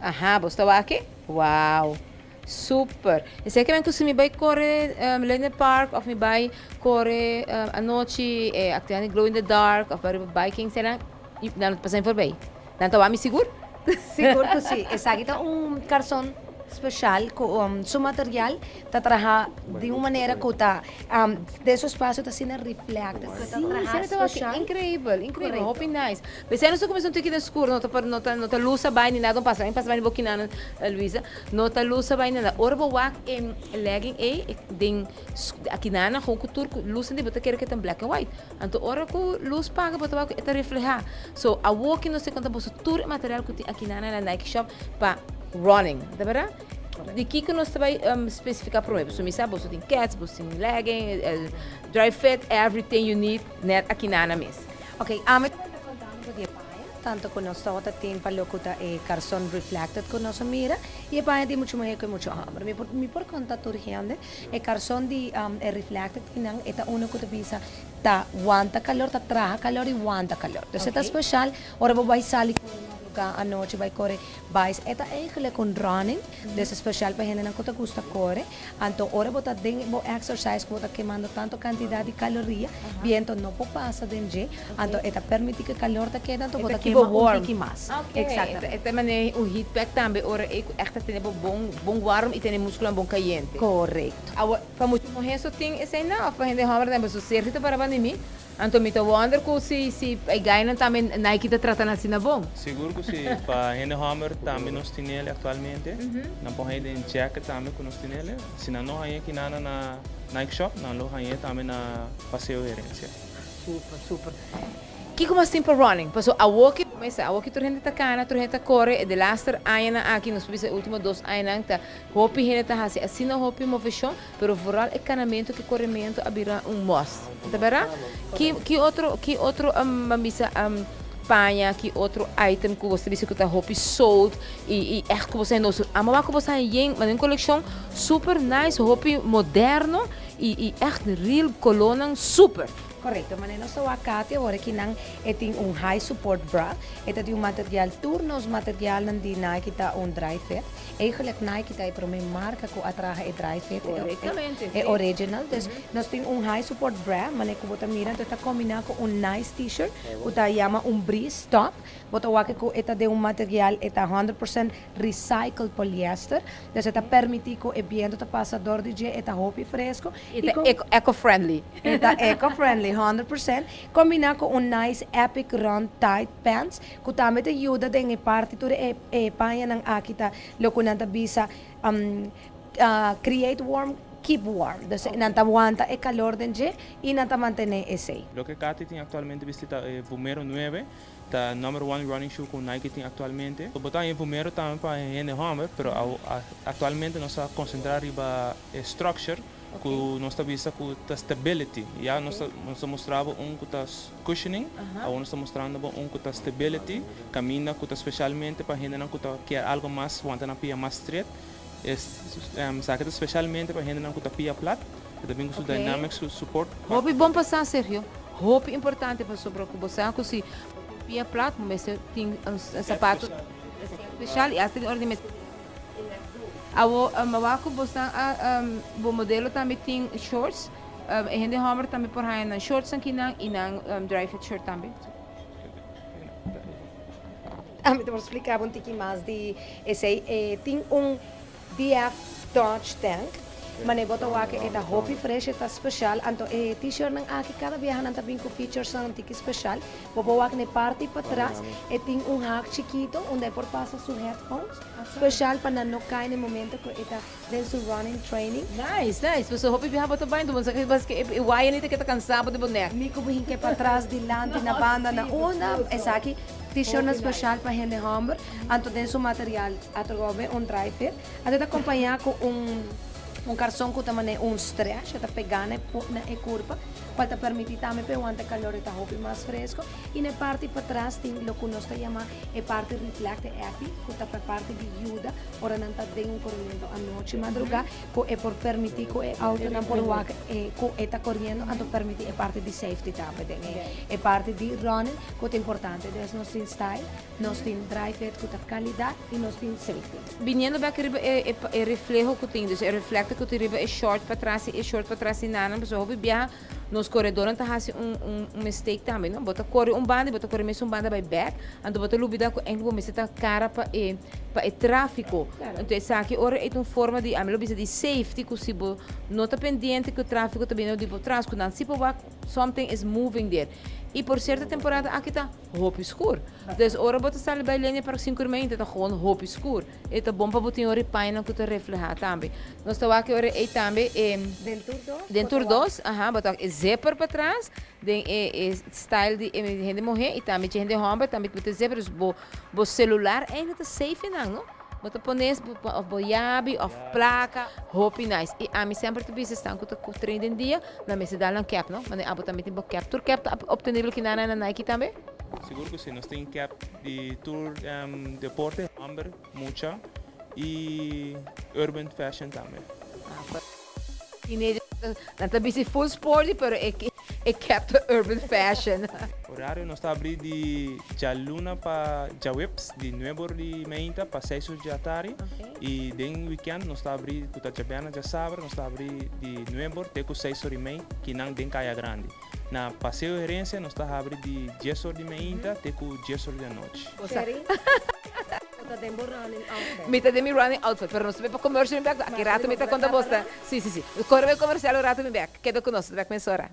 Aha, bo ta wak? Wow. Super. Esey cu si mi bay core Linden Park of mi bay core anochi, actividad glow in the dark of bay biking, esey nan pasa voorbij. Nan ta wak mi sigur? Sigur cu si. Esaki ta un carson special cu su material ta traha di un manera cu ta den su espacio ta asina reflected cu ta traha special. Increibel, increibel, hopi nice. Pesey nos a cuminsa un tiki den scur, no ta no ta no ta luz a bay ni nada, pasa, pasa bay ni bo kinan, Luisa, no ta luz a bay ni nada. Ora bo wak e legging ey den akinana gewoon cu tur luz di bo ta kere cu ta black and white. Anto ora cu luz paga bo ta wak cu e ta refleha. So awo ki nos ta conta boso tur e material cu tin akinana na Nike shop pa running, ta berdad? Di kico nos ta bay specifica prome? Pasobra mi sa boso tin keds, boso tin legging, dry fit, everything you need net akinana mes. Ok, ami ta contando di e paña, tanto cu nos tabata tin pa loke ta e carson reflected cu nos a mira, y e paña tin mucho muher cu mucho homber. Mi por mi por conta tur hende, e carson di e reflected kinan e ta uno cu ta bisa ta wanta calor, ta traha calor y wanta calor. Dus e ta special ora bo bay sali core madruga anochi bay core bais, e ta eigenlijk un running, dus special pa hendenan cu ta gusta core. Anto ora bo ta den bo exercise cu bo ta kemando tanto cantidad di caloria, biento no por pasa den dje, anto e ta permiti cu e calor ta keda, anto bo ta kema un tiki mas. Exactamente. E ta manera un heat pack tambe ora e cu echt ta tene bo bon bon warm y tene musculonan bon cayente. Correcto. Awor, pa mucha muher so tin esey nan of pa hende homber tambe? Pasobra Sergio ta para banda di mi. Anto mi ta wonder cu si si e guynan tambe Nike ta trata nan asina bon. Sigur cu si, pa hende homber tambe nos tin ele actualmente. Nan por haña den jacket tambe cu nos tin ele. Si nan no haña kinana na Nike shop, nan lo haña tambe na Paseo Herencia. Super, super. Kico mas tin pa running? Pasobra awoki, bo mester, awoki tur hende ta cana, tur hende ta core, e de laster añanan aki, nos por bisa e ultimo 2 añanan ta hopi hende ta haci asina hopi movecion. Pero vooral e canamento cu e coremento a bira un must. Ta bera? Ki ki otro ki otro ban bisa paña, ki otro item cu bo ta bisa cu ta hopi sold y y echt cu bo sa nos amo wak cu bo sa yen mane un coleccion super nice, hopi moderno y y echt real colornan super. Correcto, mane nos ta wak Katia awor aki nan e tin un high support bra, e ta di un material tur nos materialnan di Nike ta un dry fit. Eigenlijk Nike ta e prome marca cu a traha e dry fit, e original. Dus nos tin un high support bra, manera cu bo ta mira, entonces ta combina cu un nice t-shirt cu ta yama un breeze top. Bo ta wak cu e ta den un material, e ta 100% recycled polyester, dus e ta permiti cu e biento ta pasa door di dje, e ta hopi fresco. E ta eco-friendly. E ta eco-friendly, 100%. Combina cu un nice epic run tight pants, cu tambe ta yuda den e parti tur e e pañanan aki ta loke nan ta bisa create warm, keep warm. Dus nan ta wanta e calor den dje y nan ta mantene esey. Loke Katy tin actualmente bisti ta e Vomero 9, ta number one running shoe cu Nike tin actualmente. Bo ta haña Vomero tambe pa hende homber, pero actualmente nos a concentra riba e structure cu nos ta bisa cu ta stability. Ya nos ta mustra bo un cu ta cushioning, awor nos ta mustrando bo un cu ta stability, caminda cu ta specialmente pa hendenan cu ta kier algo mas wanta nan pia mas straight. Esaki ta specialmente pa hendenan cu ta pia plat, e ta bin cu su dynamic support. Hopi bon pasa, Sergio. Hopi importante pasobra cu bo sa cu si bo tin pia plat bo mester tin un sapato special y hasta tin ora di mester Awo mawak cu bosnan a bo modelo tambe tin shorts, e hende homber tambe por haya nan shorts akinan y nan dry fit shirt tambe. Ami ta por splica bo un tiki mas di esey. E tin un DF Dodge Tank, mane bo ta wak e ta hopi fresh, e ta special, anto e t-shirtnan aki cada biaha nan ta bin cu featuresnan un tiki special. Bo por wak na e parti patras e tin un haak chikito unda e por pasa su headphones special pa nan no cay na e momento cu e ta den su running training. Nice, nice. Pasobra hopi biaha bo ta bai, bo sa ke e waya ni ta keda cansa bo di bo nek. Mi cu bo hinca e patras, dilanti, na banda, na unda. Esaki t-shirtnan special pa hende homber, anto den su material atrobe un dry fit. Anto e ta acompaña cu un carson cu ta mane un stretch, e ta pega na e curpa. Cual ta permiti tambe pa e wanta calor e ta hopi mas fresco. Y na e parti patras tin loke nos ta yama e parti reflecte epi, cu ta pa e parti di yuda ora nan ta den un coremento anochi madruga, cu e por permiti cu e autonan por wak e cu e ta coriendo, anto permiti e parti di safety tambe den e parti di running cu ta importante. Dus nos tin style, nos tin dry fit cu ta calidad y nos tin safety. Biniendo bek riba e e refleho cu tin, dus e reflector cu tin riba e short patras y e short patras y nanan, pasobra hopi biaha nos coredornan ta haci un un mistake tambe, no? Bo ta core un banda y bo ta core mesun banda bay bek, anto bo ta lubida cu eigenlijk bo mester ta cara pa e pa e trafico. Anto esaki ora e ta un forma di, ami lo bisa di safety, cu si bo no ta pendiente cu e trafico ta bini di bo tras, cu nan si por wak something is moving there. Y por cierto e temporada aki ta hopi skur. Dus ora bo ta sali bai lenia park sinku ora mainta ta gewoon hopi skur. E ta bon pa bo tin ora e pañanan ku ta reflehá tambe. Nos ta wak e ora ei tambe e Den tur dos den tur dos, aha, bo ta wak e zipper patras den e e style di e hende muhé i tambe dje hende hòmber tambe bo ta zipper. Dus bo bo selular eindelijk ta safe einan, no? Bo ta pone of bo yabi of plaka. Hopi nice. I ami semper ta bisa esnan ku ta train den dia, nan mester dal nan cap, no? Manera abo tambe tin bo cap. Tur cap ta obtenibel kinan na Nike tambe? Sigur ku si. Nos tin cap di tur deporte, homber, mucha i urban fashion tambe. Teenagers nan ta bisti full sporty pero e cap ta urban fashion. Horario nos ta abri di djaluna pa djaweps di nuebe or di meinta pa seis or di atardi i den weekend nos ta abri ku ta djabièrnè djasabra nos ta abri di nuebe or te ku seis or i mei kinan den Kaya Grandi. Na Paseo Herencia nos ta habri di dies or di meinta te ku dies or di anochi. Sherry, bo ta den bo running outfit. Mi ta den mi running outfit, pero nos ta bay pa commercial mi bek. Aki rato mi ta konta bos ta. Si, si, si. Kore bay commercial un rato mi bek. Keda ku nos, ta bek mesora.